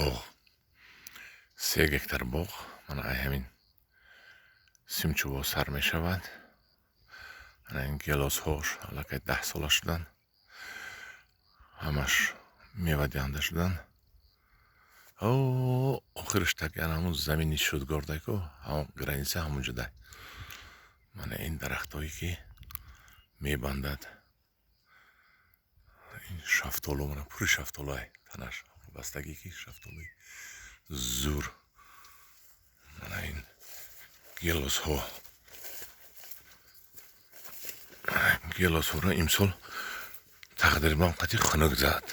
Боғ, 3 гектар боғ. Мана, ай ҳамин симчӯбо сар мешавад. Ана ин гелосҳош аллакай 10 сола шуданд, ҳамаш мевадиҳанда шуданд. Охираш так ана ҳамун замини шудгордаку, ҳамон граница ҳамунҷода. Мана ин дарахтҳое, ки мебандад, ин шафтолу, мана, пури шафтолуай, танаш бастагӣ, ки шафтолуи зур. Мана ин гелосҳо. Гелосҳоро имсол тақдирбон қати хунук зад.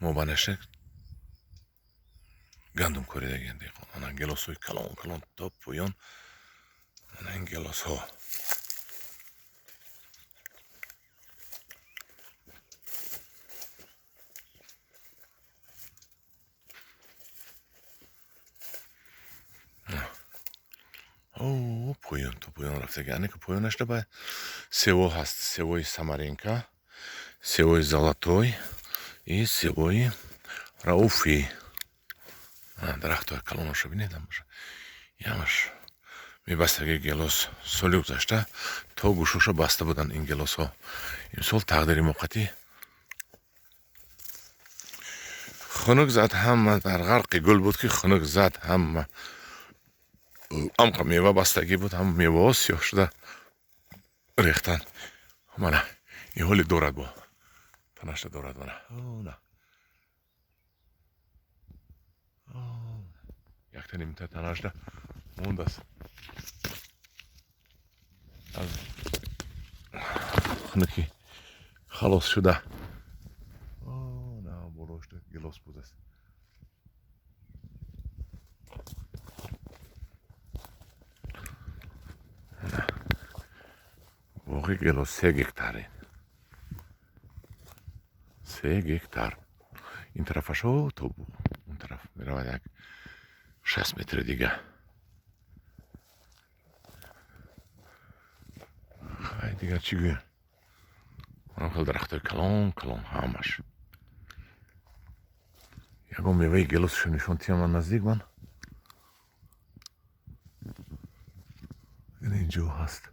Мо банаша гандум коридагиан деҳқон. Ана гелосҳои калон калон то поён. Мана ин гелосҳо. Поён то поён рафтаги. Ане ки поёнашда ба сево ҳаст: севои Самаренка, севои Золотой и севои Рауфи. Дарахтҳои калонашо бинед, ямаш мебастаги гелос. Соли гузашта то гӯшошо баста буданд ин гелосҳо. Имсол тақдири муваққатӣ хунук зад, ҳама дар ғарқи гул буд, ки хунук зад. Ҳама амқа мева бастагӣ буд, ҳама меваҳо сиёҳ шуда рехтанд. Мана, ин ҳоли дорад, бо танашта дорад. Мана, якта нимта танашда мондааст аз хунукӣ халос шуда. На, болошда гилос будааст. Боғи гелос 3 гектар, 3 гектар. Ин тарафашо то он тараф меравад, як 60 метри дига. Хай, дигар чӣ гӯям? Манам хел дарахтҳои калон калон ҳамаш. Ягон меваи гелосшо нишон тиям ман наздик. Ман ин инҷо ҳаст,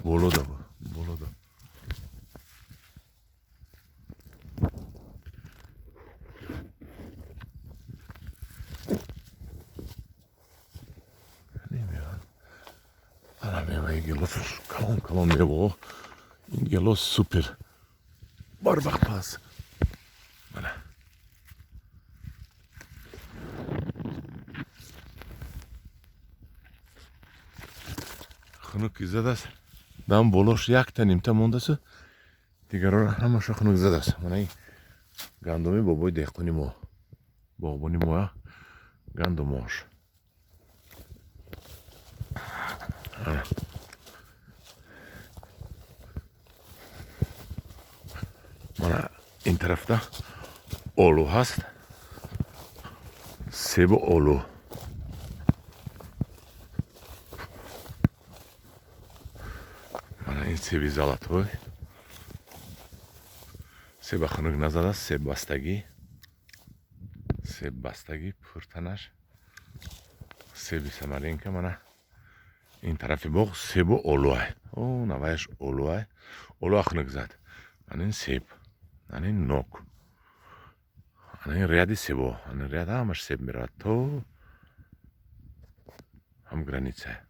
болода, болода. Ана меваи гелос, калон калон меваҳо. Ин гелос супер барвақт пас. Мана, хунуки задааст. Дам болош якта нимта мондасу, дигарро ҳамаша хунук задааст. Мана ин гандуми бобои деҳқони мо, боғбони моя, гандумош. Ана, мана ин тарафта олу ҳаст, себу олу. Мана ин себи Золотой. Себа хунук назадааст, себ бастагӣ, себ бастагӣ пуртанаш. Себи Самаренка. Мана ин тарафи боғ себу олуай. О, наваяш олуай, олуа хунук зад. Ана ин себ, ана ин нок, ана ин ряди себо. Ана ряд ҳамаш себ меравад то ҳам граница.